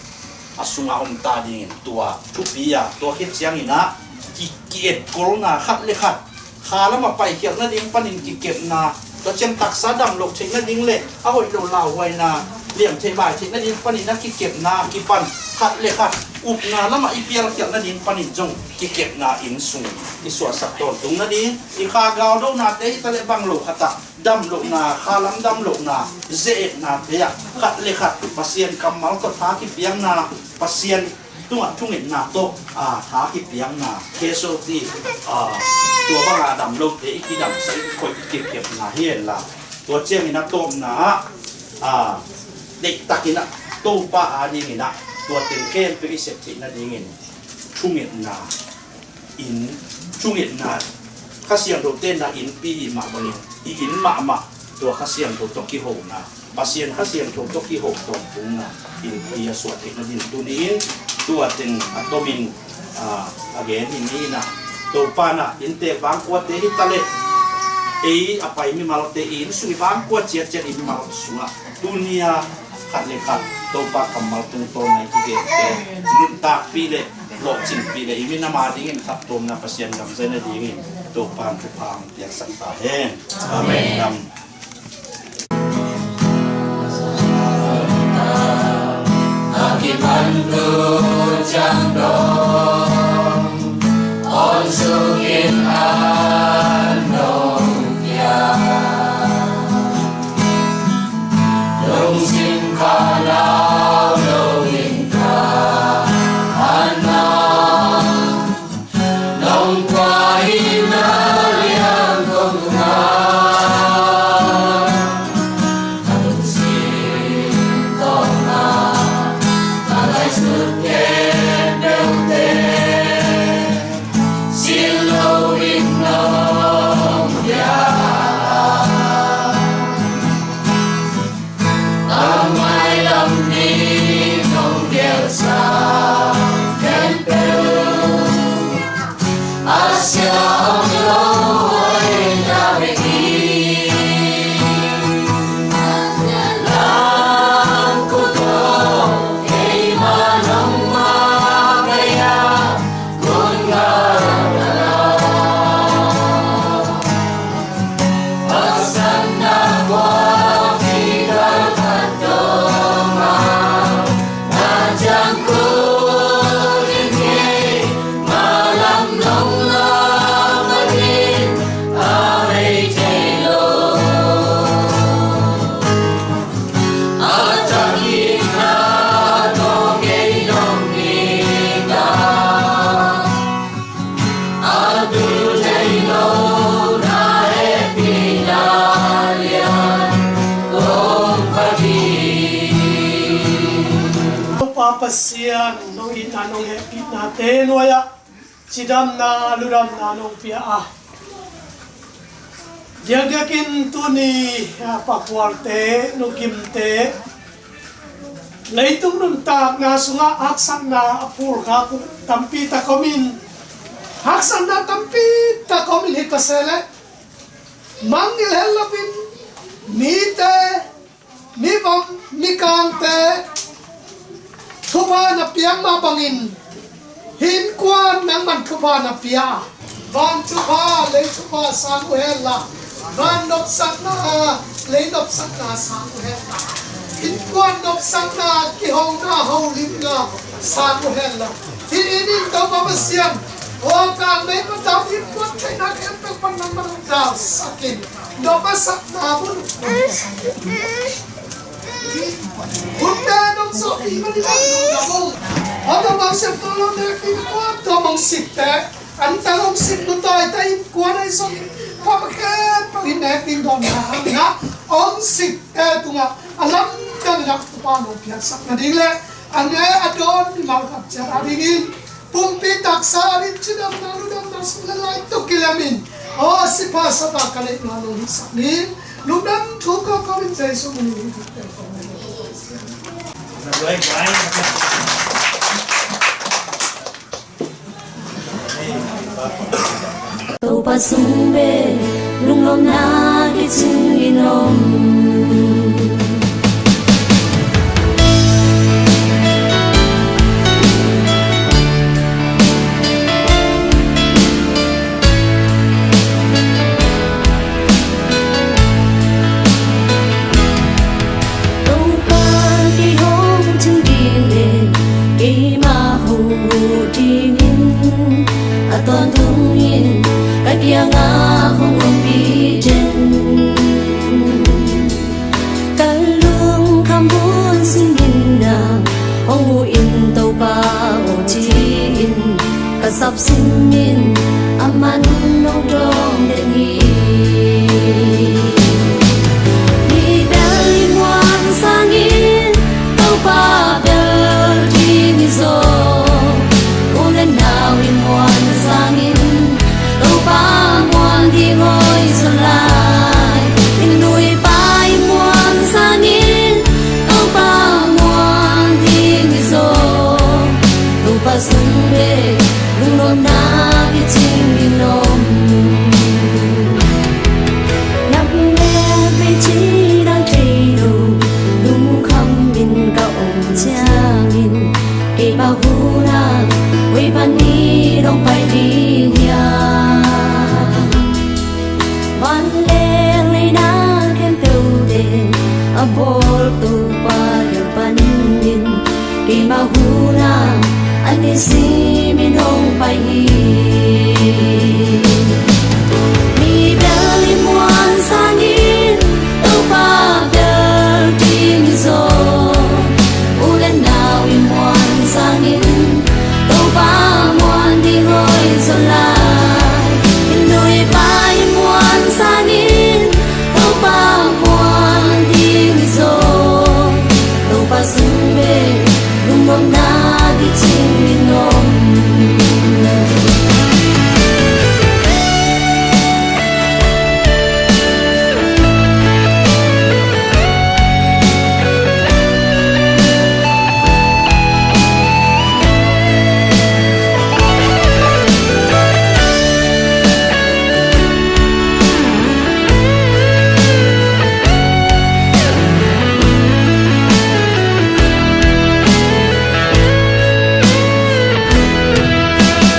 a sungah om ta dingin tua thupi a, tua khit ciangin ah ki, ki-etkolna khat le khat, kha lamah paikhialh nading panin kikepna, tua ciang taksa dam loh theih nading le a hoih lo lauhuaina liam theih bai theih nading panin a kikepna kipan, khat le khat upna lamah i pialkhialh nading panin zong kikepna inn sung i suahsak tawntung nading, i kha galdohnate hi ta leh bang lo khatah dam lohna, khalam dam lohna, ze-etnate ah khat le khat Pasian kammal tawh tha kipiakna, Pasian tungah thungetna tawh, a, tha kipiakna, casualty, a, tua banga dam lote i kidamsak, i khoih, i kipkepna hi henla, tua ciangin a tawpna ah, a, deihtakin ah Topa adingin ah tua teng khempeuh i sep theih nadingin thungetna inn, thungetna, Kha Siangtho tenna innpi i hih mah bangin i inn mahmah tua Kha Siangtho tawh kihona, Pasian Kha Siangtho tawh kiho tawntungna innpi a suah theih nading tuni-in tua teng a tomin, a, a gen hi ni-in ah, Topa in ah inntek vangkuate hi ta leh ei a pai mimalte, i inn sung i vangkua ciatciat i mimal sungah tuni-a khat le khat Topa kammal tungtawn na i kigente nuntakpih le lawhcinpih le i minam adingin khat tuamna Pasian gam zai nadingin Topa in thupha hong piaksak ta hen. Amen. Amen. Lungsim khanau lo in ka khanau, nong kua hi na liang kong na. Ka lungsim tawh na ka laisut khempeuhte sin loin nong pia. A mailam ni nong gelsa khempeuh a sia om lo hoih na bek hi. Lam kut aw, keima nong mah pai a, Topa Pasian, nong itna nong hehpihnate nuai-ah cidamna ludamna nong pia a, diakdiakin tuni, a, Pa Khualte, Nu Kimte, leitung nuntakna sungah haksatna a phulkhak uh tampi tak om in, haksatna tampi tak om in, hi ta se leh Mangngilh het loin mite, mivom mikangte thupha na piak mah bangin innkuan nangman thupha na pia. Van thupha, lei thupha sang uh hen la, van nopsakna, lei nopsakna sang uh hen la, innkuan nopsakna, kihona, holimna sang uh hen la. Hih inn in Topa Pasian, aw, kang mei patau innkuan theihna khempeuh pan nangman hong dalsak in, nop a sakna mun. Hunte nong zawh i manin a nong na bong. A nong bang siam tawh lo nek ding a kuan tawh hong sikte, an tang hong sik lutaite innkuan ahi zongin, kuama khempeuh in nek ding dawnna hangin ah hong sikte tungah a lamdang in ah Topa nong piaksak nading le a nge a dawn mimal khat ciat a dingin pumpi taksa a ding cidamna ludamna sung le lai tuk kilemin, aw, sipha sapa ka neihna nong hisak ding lungdam thu ko ko in Jesu min in. Topa sung bek lunglawmna kicing in om. Topa kei hong cing ding le keima hong huh dingin a tawntungin ka kiangah hong ompih den. Ka lungkham hun singin na hong huh in Topa aw ci-in ka sap simin a man hong dawng den hi. Mi bel i muan sangin Topa bel ding hi zaw. U le nau i muan sangin Topa muan ding aw i zaw lai. I nu i pa i muan sangin Topa muan ding hi zaw. Topa sung bek lunglawmna kicing in om. Lam le vei ci dang thei lo, lungkham in ka om ciangin keima hun ah hoih panin hong pai ding hiam? Van le leina khempeuh te a bawl Topa kiang panin keima hun ah a nisim in hong pai hi. Mi bel i muan sangin Topa bel ding hi zaw. U le nau i muan sangin Topa muan ding aw i zaw lai. I nu i pa i muan sangin Topa muan ding hi zaw. Topa sung bek lunglawmna kicing in om.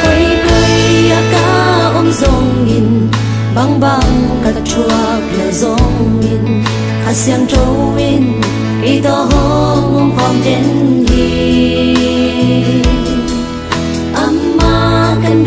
Koikoi ah ka om zongin, bangbang ka thuak lo zongin, Kha Siangtho in kei tawh hong om khawm den hi. Amah kan